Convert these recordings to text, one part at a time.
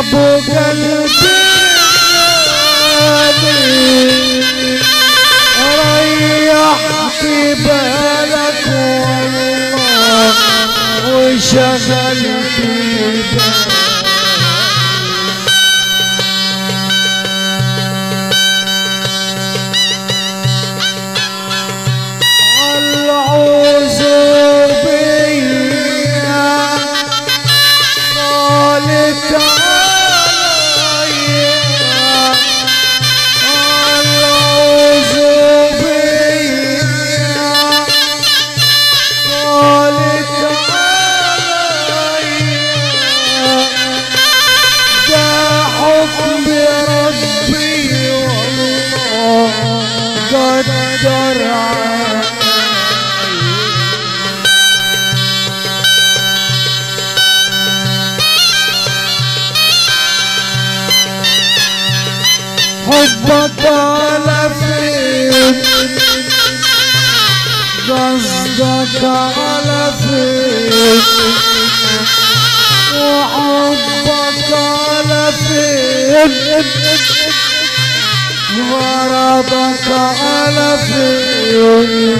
ابو قلبي ريحت بالك والله وشغلت بالك. العزوبية قالت عليا، العزوبية قالت عليا، ده حكم ربي والله قدر عليا. حبك على فين، قصدك على فين، وحبك على فين، غرضك على فين.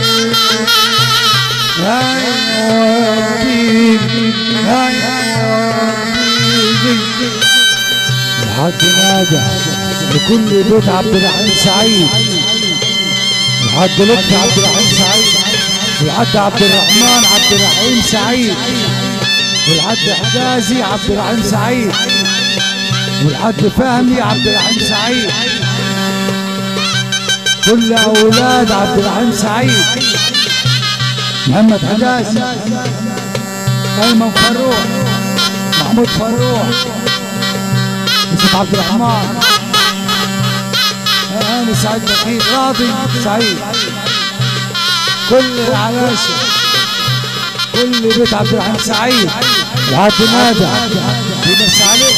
هاي حبيبي هاي حبيبي. الحاج نادع لكل بيت عبد الرحيم سعيد، الحاج لطفي عبد الرحيم سعيد، والحاج عبد الرحمن عبد الرحيم سعيد، والحاج حجازي عبد الرحيم سعيد، والحاج فهمي عبد الرحيم سعيد، كل اولاد عبد الرحيم سعيد، محمد حجازي، ايمن فروح، محمود فروح، يوسف عبد الرحمن، هاني سعيد بخيت، راضي سعيد، كل العلاشة، كل بيت عبد الرحيم سعيد. الحاج نادع بيمسي عليك،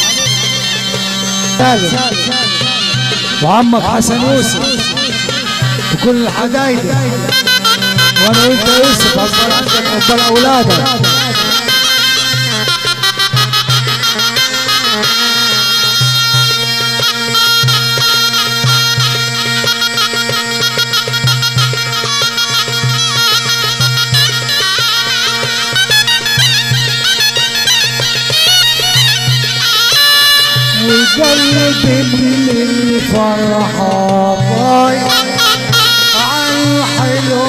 وعمك حسن يوسف، وكل الحدايده، وانا وانت يوسف عقبال عندك عقبال اولادك. وقلبي من الفرحة ضايع عالحلو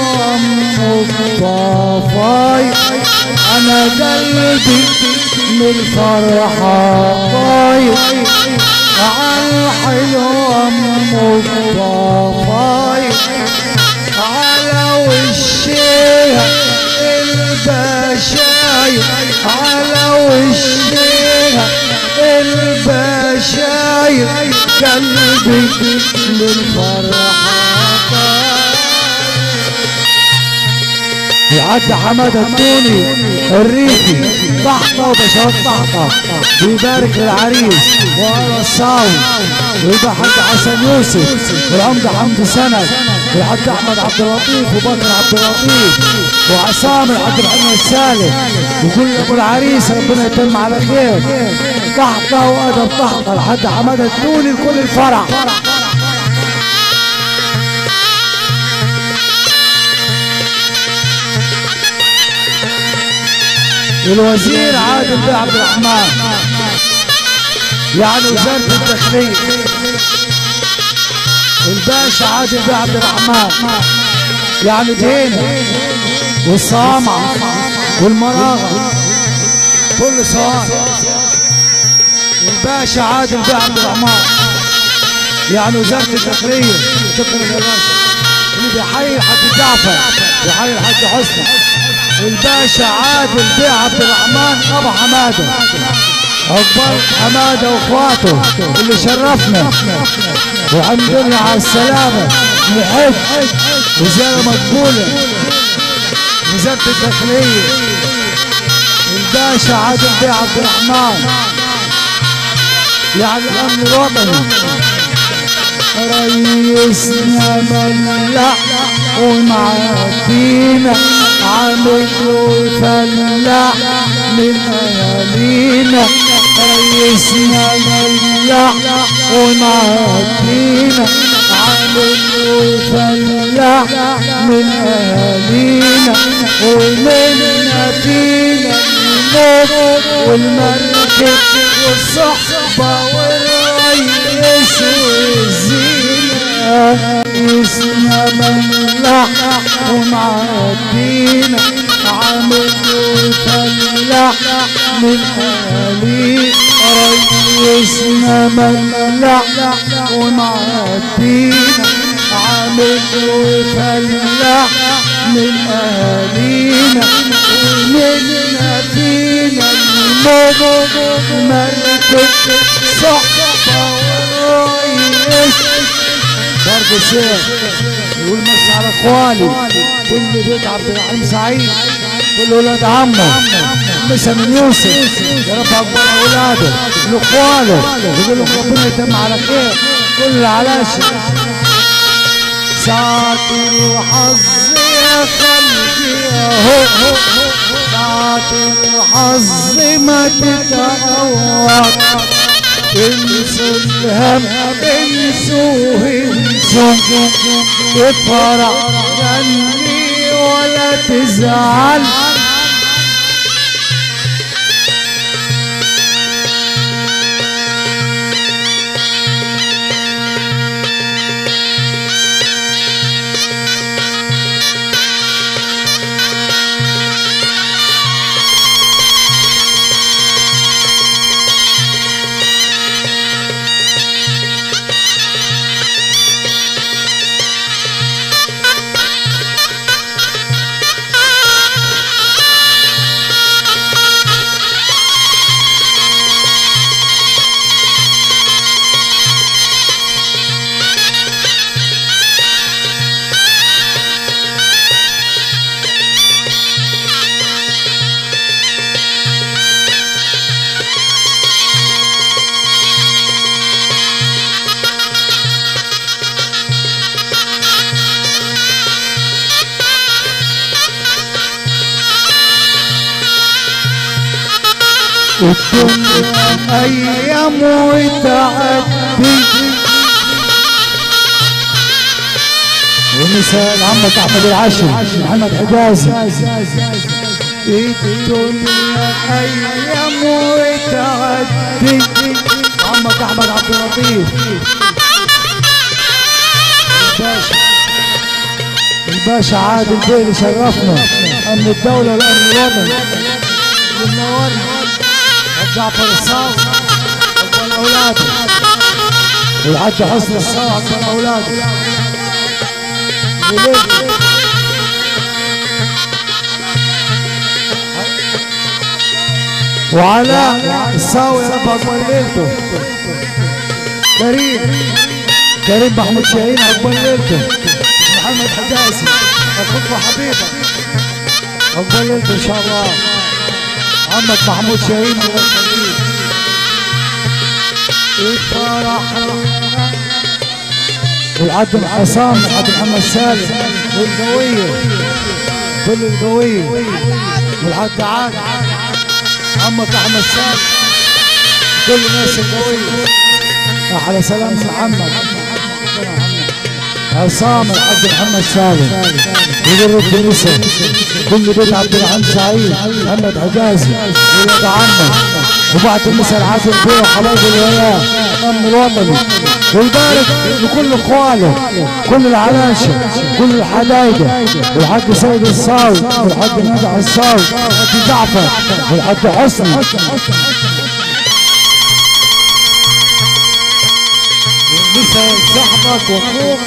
مصطفاي، أنا قلبي من الفرحة ضايع عالحلو مصطفاي، على وشيها البشاير، على وشيها البشاير، قلبي للفرحة. يعدي حمادة التوني الريفي طحطة وبشوات طحطة، بيبارك للعريس وآل الصاوي، ويبقى حاج حسن يوسف، والعمدة حمدي سند، والحاج احمد عبد اللطيف، وبكر عبد اللطيف، وعصام الحاج محمد السالم، وكل ابو العريس ربنا يتم على خير. طحطة وادب طحطة لحد حمادة التوني لكل الفرح. الوزير عادل بيه عبد الرحمن، يعني وزارة الداخلية، الباشا عادل بيه عبد الرحمن، يعني دهينة والصوامعة والمراغة كل صوامع. الباشا عادل بيه عبد الرحمن يعني وزارة الداخلية. شكرا يا باشا. اللي بيحيي الحاج جعفر، بيحيي الحاج حسني. الباشا عادل بيه عبد الرحمن ابو حمادة، عقبال حمادة واخواته اللي شرفنا، والحمد لله على السلامة. نحج وزيارة مقبولة. وزارة الداخلية الباشا عادل بيه عبد الرحمن، يعني الامن الوطني. ريس ريسنا ملح ومعدينا، عامل وفلاح من اهالينا. ريسنا ملح ومعدينا، عامل وفلاح من اهالينا. ومنا فينا الموت والمركب والصحبة والريس والزينة. ريسنا ملح ومعدينا، عامل وفلاح من اهالينا. ريسنا ملح ومعدينا، عامل وفلاح من اهالينا. ومنا فينا الموت مركب صحبة والريس. برضه سير يقول مس على اخوالي، كل بيت عبد الرحيم سعيد، كل ولاد عمه، مسا من يوسف، يا رب اكبر اولاده لاخواله، يقول لهم ربنا يتم على خير كل العلاشة. ساعة الحظ يا خلقي اهو، ساعة الحظ ما تتعوض. انسوا الهم انسوه انسوا، افرح غني ولا تزعل. الدنيا ايام وتعدي. ومثال عمك احمد العاشر محمد حجازي. الدنيا ايام وتعدي. عمك احمد عبد اللطيف الباشا، الباشا عادل بيه شرفنا، امن الدوله والامن الوطني اللي منورنا. جعفر الصاوي عقبال اولاده، والحاج حسن الصاوي عقبال اولاده. وعلاء الصاوي يا رب عقبال ليلته. كريم، كريم محمود شاهين عقبال ليلته. محمد حجازي اخوك وحبيبك عقبال ليلته ان شاء الله. عمك محمود شاهين الله يخليك. الفرح والعبد عصام والعبد محمد سالم والقوية، كل القوية، والعبد عادل عمك احمد سالم، كل الناس القوية. احلى سلام محمد عصام الحاج محمد سالم يقول النساء، كل بيت عبد الرحمن سعيد محمد حجازي ولاد عمه، وبعد المساء العازل بيه وحبايب الولاء الامن الوطني، ويبارك لكل اخواله، كل العلاشة، كل الحدايده، والحاج سيد الصاوي والحاج نادح الصاوي والحاج جعفر والحاج حسني. مساء صاحبك واخوك،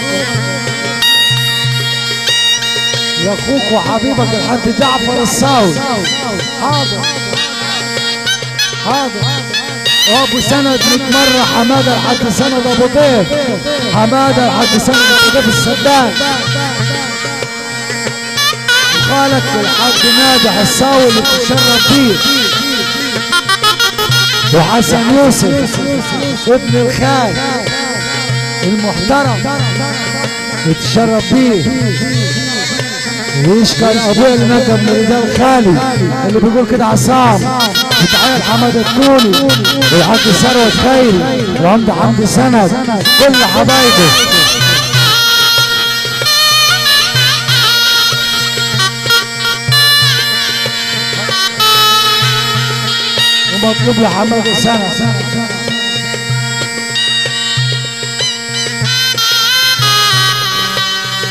لاخوك وحبيبك الحاج جعفر الصاوي. حاضر حاضر. ابو سند متمرة حماده الحاج سند ابو ضيف، حماده الحاج سند ابو ضيف السدان. وخالك الحاج ناجح الصاوي اللي بتتشرف بيه، وحسن يوسف ابن الخال. المحترم يتشرف بيه. ويشكر ابويا اللي نجم من رجال خالي اللي بيقول كده عصام، وتحية لحماده الكوني والحاج ثروت خيري وعمد حمدي سند كل حبايبه. ومطلوب لحماده سند.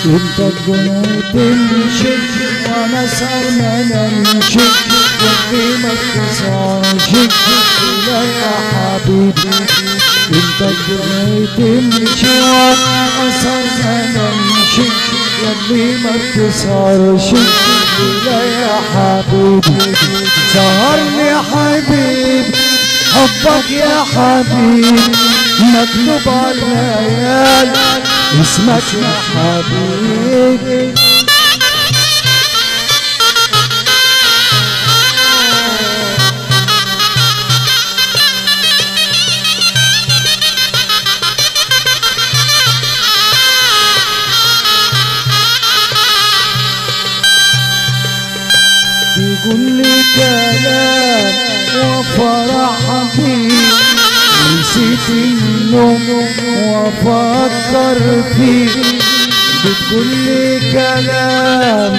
انت الجنود تمشي وانا سهر ما نمشي واللي ما تسهرش لا يا حبيبي. انت الجنود تمشي وانا سهر ما نمشي واللي ما تسهرش لا يا حبيبي. سهرني يا حبيبي حبك يا حبيبي مكتوب على الليالي اسمك يا حبيبي. بيقول لي كلام وفرح فيه نسيت النوم وافكر فيه. بتقول لي كلام